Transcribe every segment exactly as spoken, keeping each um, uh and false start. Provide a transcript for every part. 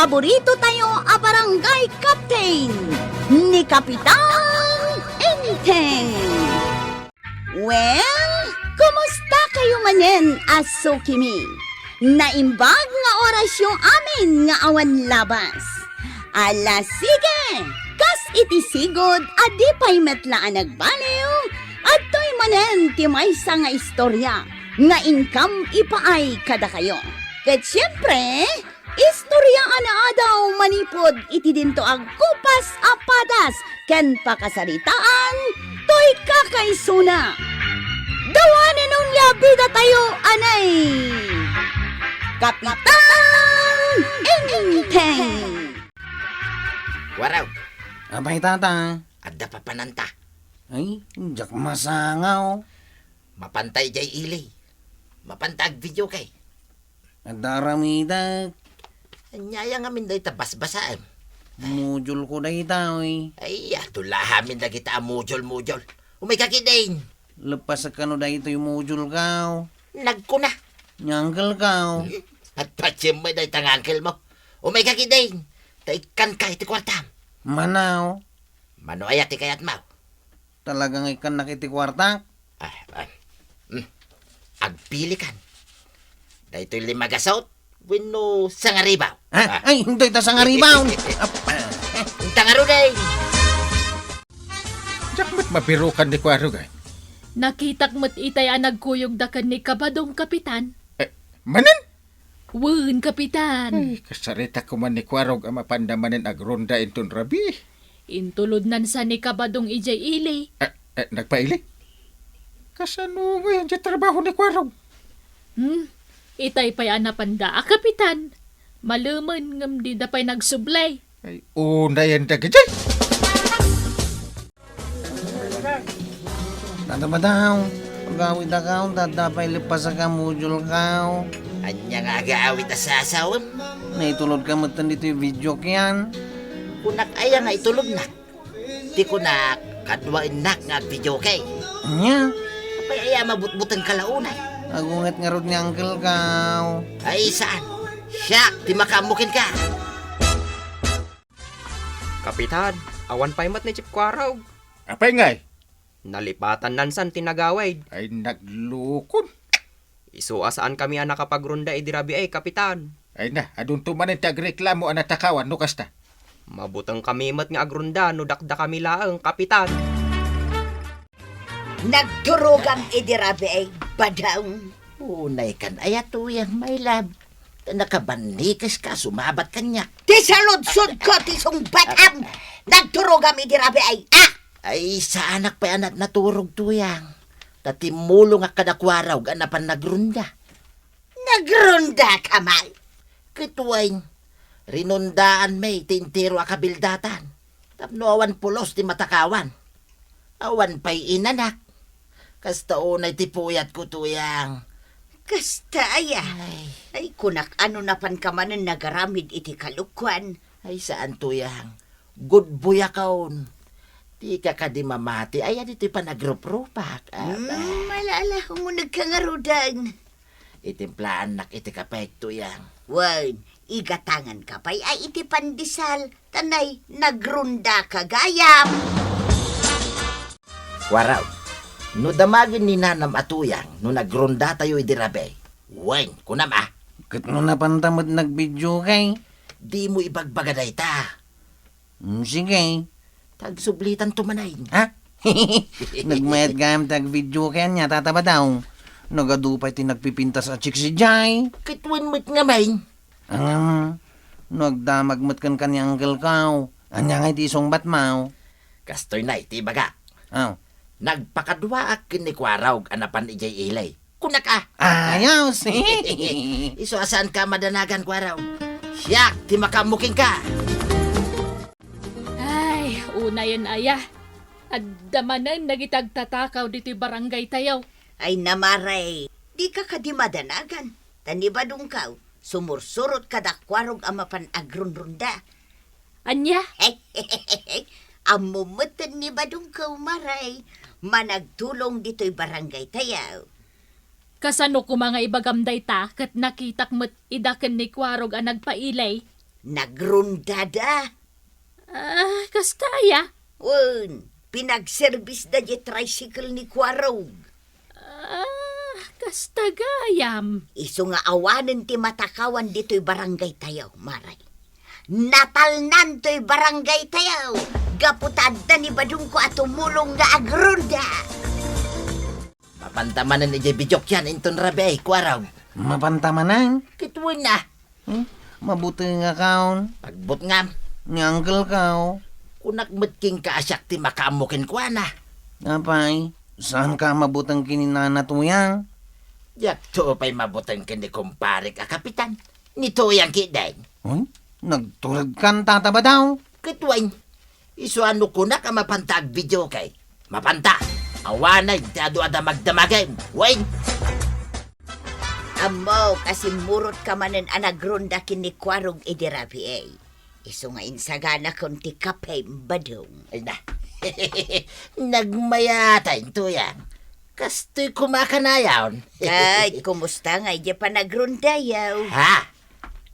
paborito tayo a barangay captain, ni Kapitan Enteng. Well, kumusta kayo manen a sukimi? Naimbag nga orasyo amin nga awan labas. Ala, sige! Kas iti sigud a di pay met la a nagbaliw, adtoy manen ti maysa nga istorya nga inkam ipaay kadakayo. Ket siempre, istorya a naadaw manipud iti dinto agkupas a padas ken pakasaritaan toy kakaisuna. Dawanen onia bidatayo, anay! Kapitan Enteng! Waraw. Apay, tata? Adda papananta. Ay, diak masangaw. Mapanta idiay ili. Mapanta agvideoke. Adda aramidek. Ania ngamin dayta basbasaem? Module ko dayta, oy. Ay, ato la amin dagita a module-module. Umayka ketdin. Leppasek kano daytoy module ko. Nagkuna. Ni uncle ko. Hmm? At patiem met dayta nga uncle mo. Umayka ketdin. Ta ikkanka iti kuartam. Mano? Mano aya ti kayatmo? Talaga nga ikkannak iti kuartak? Ah, ah. Hmm. Agpilikan. Daytoy lima gasut wenno sangaribaw? Ha? Ah. Ay, dayta sangaribaw. Ap-, ah. Inta ngarud, eh. Diak met mabirukan ni Kuarog, eh. Nakitak met itay a nagkuyogda ken ni Kabadong, Kapitan. Eh, manen? Wen, Kapitan. Ay, kasaritak koma ni Kuarog a mapanda manen agronda inton rabii. Intulod nansan ni Kabadong idiay ili. Eh, eh, nagpaili? Kasano ngayen ti trabaho ni Kuarog? Hmm, itay pay a napanda a, Kapitan. Malemen ngem dida pay nagsublay. Ay, unayen dagiti. Tata Badong, agawidakaw, ta adda pay leppasek a module ko. Ania nga agaawid a sasawem? Naitulodka metten ditoy videok yan. Kunak aya nga itulodnak? Ti kunak, kaduaennak nga agvideoke. Ania? Apay aya a mabutbutengka la unay? Agunget ngarud ni uncle ko. Ay, saan? Siak ti makaammo kenka. Kapitan, awan pay met ni Chief Kuarog. Apay ngay? Nalipatan nansan ti nagawid. Ay, naglukon. Isu a saankami a nakapagronda idi rabii, Kapitan. Ay na, adunto manen ti agreklamo a natakawan no kasta. Mabutengkami met nga agronda no dakdakami laeng, Kapitan. Nagturogam idi rabii, Badong. Unaykan aya, Tuyang, my love. Ta nakabannikes ka a sumabat kaniak. Ti saludsodko ti sungbatam. Ah. Nagturogam idi rabii, ah! Ay, saanak pay a nat-, naturog, Tuyang. Ta timmulongak kada Kuarog a napan nagronda. Nagrondaka man? Ket wen, rinondaan mi ti entero a kabildatan. Tapno awan pulos ti matakawan. Awan pay inanak. Kasta unay ti puyatko, Tuyang. Kasta aya? Ay. Ay, kunak, ano napanka manen nagaramid iti kalokuan? Ay, saan, Tuyang. Gudboyakon. Dika kadi mamati aya ditoy panagruprupak. Ah, mm, ala, ala, umunegka ngaruden. Itimplaannak iti kape, Tuyang. Wen, igatanganka pay a iti pandesal, ta nay, nagrondaka gayam. Kuarog, no damagen ni nanam a Tuyang no nagrondatayo idi rabii, wen, kunam a. Ket no napanta met nagvideoke? Dimo ibagbaga dayta. Mm, sige. Ta agsublitanto manen. Ha? Nagmayat gayam ti agvideoke ania, Tata Badong. Nagadu pay ti nagpipintas a chicks idiay. Ket wen met ngamin. Ngem, no agdamag met kenka ni uncle ko, ania ngay ti isungbatmo? Kastoy nay ti ibagak. Aw. Nagpakaduaak ken ni Kuarog a napan idiay ili. Kunak a. Ayos. Isu a saanka a madanagan, Kuarog. Siak ti makaammo kenka. Ay, unayen aya. Adda manen dagiti agtatakaw ditoy barangaytayo. Ay, Mare, dika kadi madanagan. Ta ni Badongko, sumursurot kada Kuarog a mapan agronronda. Ania? Ammom metten ni Badongko, Mare, managtulong ditoy barangaytayo. Kasano koma nga ibagam dayta ket nakitak met ida ken ni Kuarog a nagpaili? Nagrondada. Ah, kasta aya? Wen, pinagserbisda diay tricycle ni Kuarog. Ah, kasta gayam. Isu nga awanen ti matakawan ditoy barangaytayo, Maray. Natalnan toy barangaytayo, gapu ta adda ni badongko a tumulong nga agronda. Mapanta manen idiay bidiokyan inton rabii, Kuarog. Mapanta manen? Ket wen a. Hmm? Mabutengakon. Agbutngam. Ni uncle ko. Kunak met kenka a siak ti makaammo kenkuana. Apay, saanka a mabuteng ken ni Nana Tuyang? Diakto pay mabuteng ken ni kumparek a kapitan. Ni Tuyang ketdin. Uy, nagturedkan, Tata Badong. Ket wen, isu a no kunak a mapanta agbidiokay. Mapanta! Awanen ti adu a damagdamagem. Wen! Ammok a simmurotka manen a nagronda ken ni Kuarog idi rabii. Isu nga insaganakon ti kapem, Badong. Ay na. Nagmayat, Tuyang. Kastoy koma kanayon. Ket, kumusta ngay diay panagrondayo? Ha?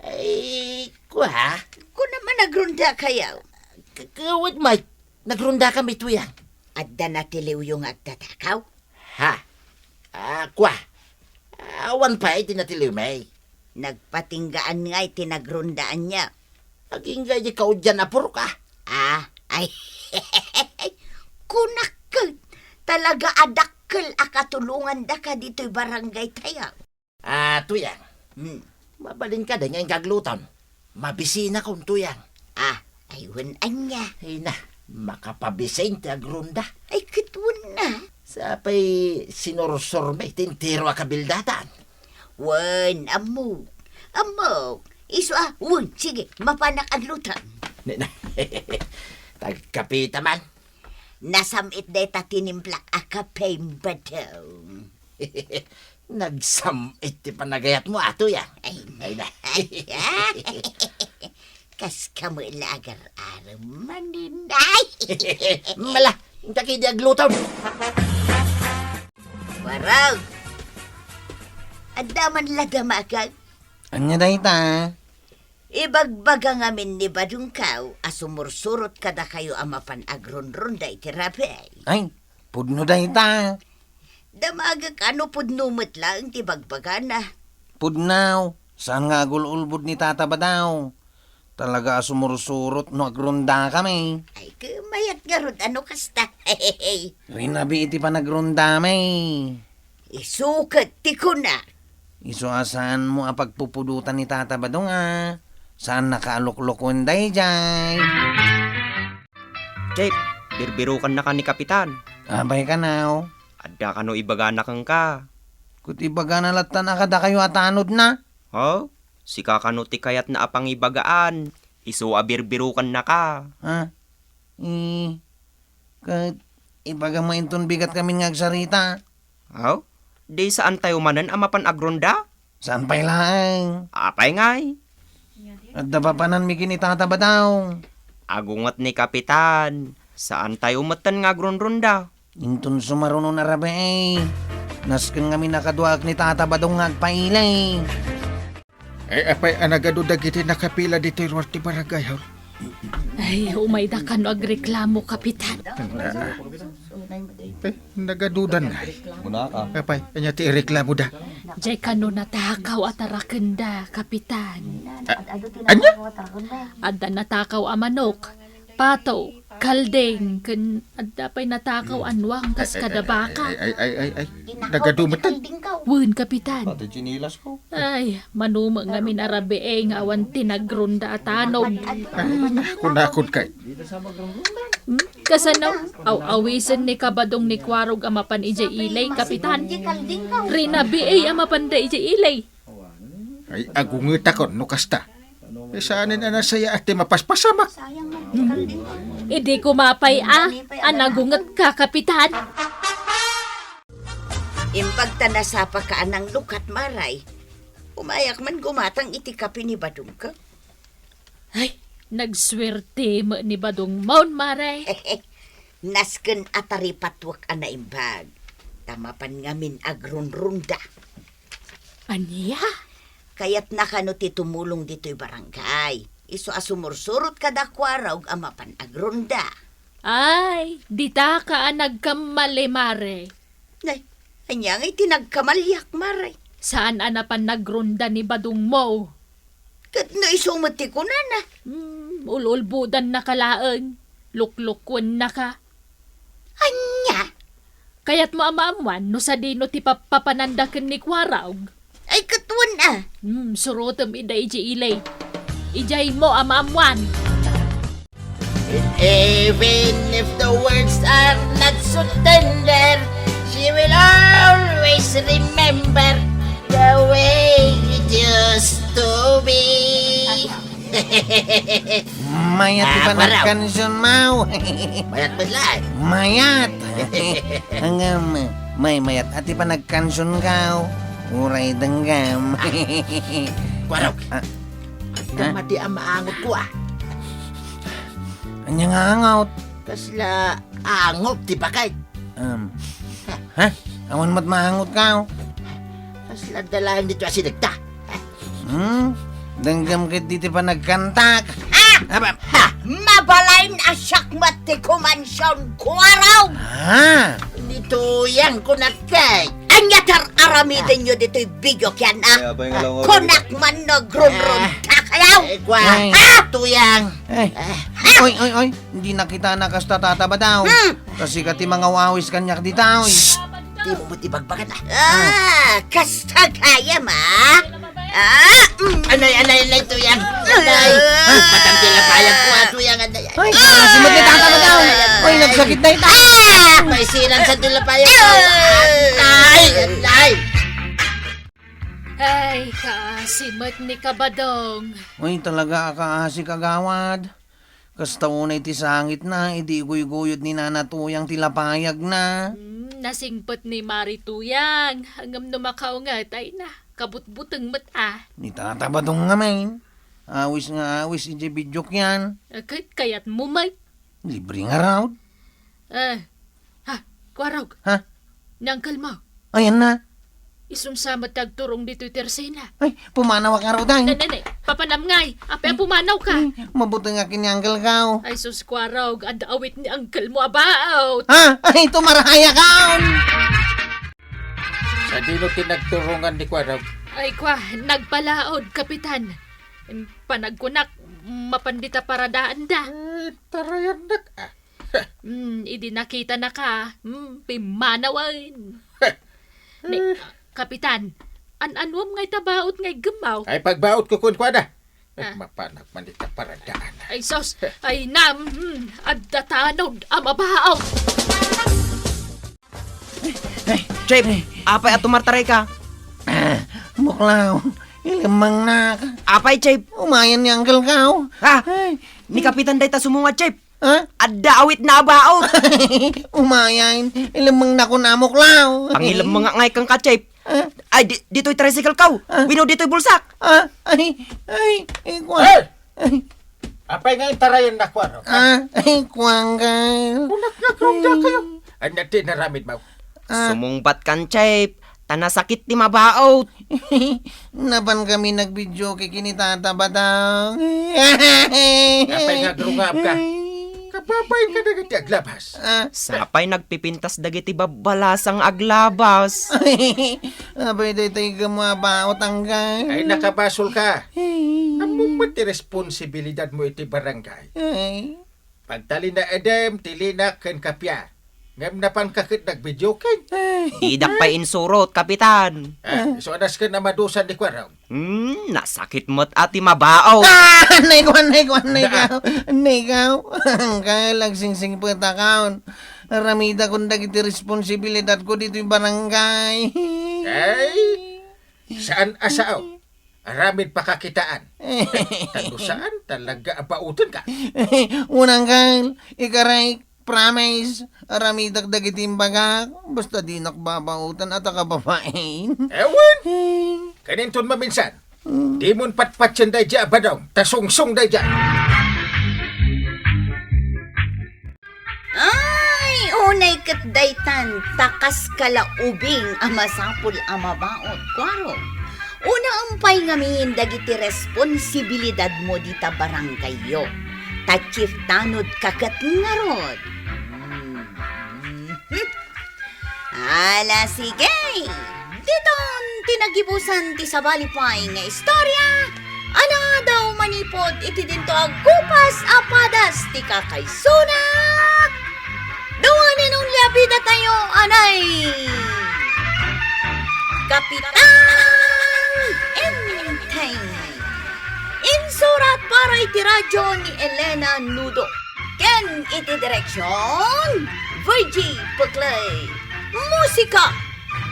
Ay, kua? Kunam a nagrondakayo. K-, kawet met, nagrondakami, Tuyang. Adda natiliwyo nga agtatakaw? Ha? Ah, kua? Awan pay ti natiliwmi. Nagpatinggaan ngay ti nagrondaanyo. Agingga diay kaudian a purok, ah. Ah, ay. Kunak ket, talaga a dakkel a katulongandaka ditoy barangaytayo. Ah, Tuyang. Hmm. Mabalin kadi nga inka agluton? Mabisinakon, Tuyang. Ah, ay wen ania. Ay na, makapabisin ti agronda. Ay, ket wen a. Sapay sinursurmi ti entero a kabildatan. Wen, ammok. Ammok. Isu a, wen, sige, mapanak agluton. Ni-, na-, tagkapita man. Nasam-it dayta tinimplak a kapem, Badong. Nagsam-it ti panagayatmo, Tuyang. Ay, ay, na. Ay, ah. Kas kamo la agar-arem manen. Ay! Mala, inka ketdi agluton. Warag! Adda man la damagak. Ania dayta? Ibagbaga ngamin ni badongko a sumursurot kadakayo a mapan agronronda iti rabii. Ay, pudno dayta. Damagek a no pudno met laeng ti bagbagana. Pudno, saan nga agul-ulbod ni Tata Badong. Talaga a sumursurot no agrondakami. Ay, ket mayat ngarud a no kasta. Rinabii ti panagrondami. Isu ket ti kuna. Isu a saanmo a pagpupudotan ni Tata Badong a saannaka a luklokoen daydiay. Chief, birbirokannaka ni Kapitan. Apay kano? Adda kano ibagana kenka? Ket ibagana lattan a kadakayo a tanodna. Ha? Sika kano ti kayatna a pangibagaan? Isu a birbirokannaka. Ha? Eh, ket ibagam nga inton bigat kamin nga agsarita. Aw, di saantayo manen a mapan agronda? Saan pay laeng? Apay ngay? Adda papananmi ken ni Tata Badong. Agunget ni Kapitan, saantayo metten nga agronronda. Inton sumaruno a rabii, nasken ngamin a kaduaek ni Tata Badong nga agpaili. Ay, apay a nagadu dagiti nakapila ditoy ruar ti barangay hall? Ay, umayda kano agreklamo, Kapitan. Ay, nagadudan ngay. Apay, ania ti ireklamoda? Diay kano natakaw a tarakenda, Kapitan. A-, ania? Adda natakaw a manok, pato, kalding, ken adda pay natakaw a nuang kas kada baka. Ay, ay, ay, ay, ay. Nagadu metten. Wen, Kapitan. Pati tsinelas ko. Ay, mano met ngamin a rabii nga awan ti nagronda a tanod. Ay, kunakon kay. Hmm? Kasano? Aw-awisen ni Kabadong ni Kuarog a mapan idiay ili, Kapitan. Rinabii a mapanda idiay ili. Ay, agungetakon no kasta. Saanen a nasayaat ti mapaspasamak. Idi koma pay a, a nagungetka, Kapitan. Imbag ta nasapaka a nanglukat, Maray, umayak man gumatang iti kape ni Badongko. Ay, nagsuerte met ni Badong maon, Maray. Nasken a taripatwek a naimbag, ta mapan ngamin agronronda. Ania? Kayatna kano ti tumulong ditoy barangay. isu a sumursurot kada Kuarog a mapan agrunda. Ay, ditaka a nagkamali, Mare. Nay, ania ngay ti nagkamaliak, Mare? Saan a napan nagrunda ni badongmo. Ket no isu met ti kunana? Hmm, ul-ulbodannaka laeng. Luklukuennaka. Ania? Kayatmo a maammuan no sadino ti pappapananda ken ni Kuarog? Ay, ket wen a. Hmm, surotem ida idiay ili. Idiaymo a maammuan. And even if the words are not so tender, she will always remember the way it used to be. Mayat ti Ah, Kuarog. Panagkansion, maw. Mayat met laeng. Mayat. Ngem, maymayat a ti panagkansion, kaw. Uray denggem. Kuarog. Ah. Adda Ah? Madi a maangot ko, ah. Ania nga angot? Kasla angot ti bakay. Um. Ha? Awan met maangot, kaw. Kasla adda laeng ditoy a sinegta. Hmm? Denggem ket ditoy panagkantak. Ah! Aba. Ha! Mabalin a siak met ti kumansion, Kuarog! Ah! Ni Tuyang kunak kay. Ania ti ar-aramidenyo ditoy videoke, ah? Ay, apay nga Ah, lang ako kunak man nagrunrunta kayo! Ay, Kuarog. Ay. Ah! Tuyang. Ay. Ah! Oy, oy, oy. Dina kita nakasta, Tata Badong. Hmm. Kasika ti mangawawis kaniak ditoy. Shh! Dimo met ibagbaga, ah. Ah, kasta gayam, ah? Ah, mm. Anay, anay, anay, Tuyang. Anay. Ah. Patang ti lapayag ko, ah, Tuyang, anay. Ay, ah, si Mati Tata Badong. Ay, ay, ay. Oy, nagsakit na ita. Ah! May siran sa ti lapayag ko. Ay! Anay, anay. Ay, kaasi met ni Kabadong. Uy, talaga a kaasi, kagawad. Kasta unay ti sangitna, idi iguyguyod ni Nana Tuyang ti lapayagna. Hmm, nasingpet ni Mari Tuyang. Ngem no makaunget, ay na, kabutbuteng met a. Ni Tata Badong ngamin. Awis nga awis idiay videoke yan. Ket kayatmo met. Libre ngarud. Eh, ha, Kuarog. Ha? Ni uncle mo. Ayan na. Isun sa met ti agturong ditoy ti ersena. Ay, pumanawak ngarud, ay. Ne, ne, ne, papanam ngay. Apay a pumanaw ka. Ay, mabuteng a ken ni uncle ko. Ay, sus, Kuarog, adda awit ni uncle mo a baot. Ha? Ay, tumarayak ka. Sadino ti nagturongan ni Kuarog? Ay, kua, nagpalaod, Kapitan. Panagkunak, mapan dita paradaanda. Eh, tarayannak, ah. Hmm, idi nakitanaka, hmm, pimmanawen. Ne, Kapitan, an-anuam ngay ta baot nga iggemmaw? Ay, pagbaot ko kenkuana. Ah. Mapanak man dita paradaanda. Ay, sus! Ay, nam! Hmm, adda tanod a mabaot! Ay, Chip, apay a tumartaray ka? Ah, Muklaw, ilemmengnak. Apay, Chip? Umayan ni uncle ko. Ha? Ay. Ni Kapitan dayta sumungad, Chip. Ha? Adda awitna a baot. Umayan, ilemmengnak, Muklaw. Pangilemmengak ngay kenka, Chip. Ha? Ay, di, ditoy tricycle ko. Ha? Wenno ditoy bulsak. Ha? Ay, ay, ay, kua. Hey! Ay. Apay nga intarayan na, Kuarog, ha? Ah, ay, kuanggal. Kunak nga, kunak kayo. Ania ti inaramidmo? Ah. Sumungbat kan, Chip. Ta nasakit ti mabaot. Napan kami nagvideoke ken ni Tata Badong. Apay nga agrungam ka? Kababain ka dagiti aglabas. Ah. Sapay nagpipintas dagiti babbalasang aglabas. Apay daytoy iggemmo a baot, anggal. Ay, nakabasol ka. Ammom met ti responsibilidadmo iti barangay. Ay. Pagtalinaedem ti linak ken kapiak. Ngem napanka ket nagvideoke. Ay. Didak pay insurot, Kapitan. Ah, isu a nasken a madusa ni Kuarog. Hmm, nasakit met a ti mabaot. Ah, nay ko, nay ko, nay ko. Nay ko. Anggal, agsingsingpetakon. Aramidakon dagiti responsibilidadko ditoy barangay. Ay, saan a sao. Aramid pakakitaan. Ta no saan, talaga a baotenka. Unanggal, ikarik, promise, aramidak dagiti imbagak, basta dinak babaotan a ta kababain. Ewan! Kaninton maminsan, hmm, dimon patpatien daydiay a Badong, ta sungsong daydiay. Ay, unay ket daytan, ta kaska la ubing a masapul a mabaot, Kuarog. Unaem pay ngamin dagiti responsibilidadmo dita barangayyo, ta chieftanodka ket ngarud. Hmm. Ala, sige! Diton ti nagibusan ti sabali pay nga istorya a naadaw manipud iti dinto agkupas a padas ti kakaisuna. The one and only a bidatayo, anay! Kapitan Enteng. Insurat para iti radyo ni Elena Nudo. Ken iti direksion, Virgie Puclay. Musika,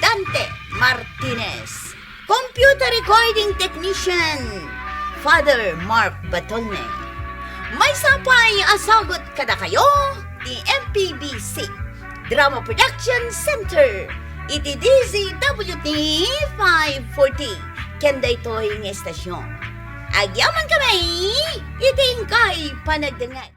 Dante Martinez. Computer recording technician, Father Mark Batolne. Maysa pay a sagut kadakayo ti M P B C Drama Production Center iti D Z W T five forty ken daytoy nga estasion. Agyamankami iti inkay panagdengngeg.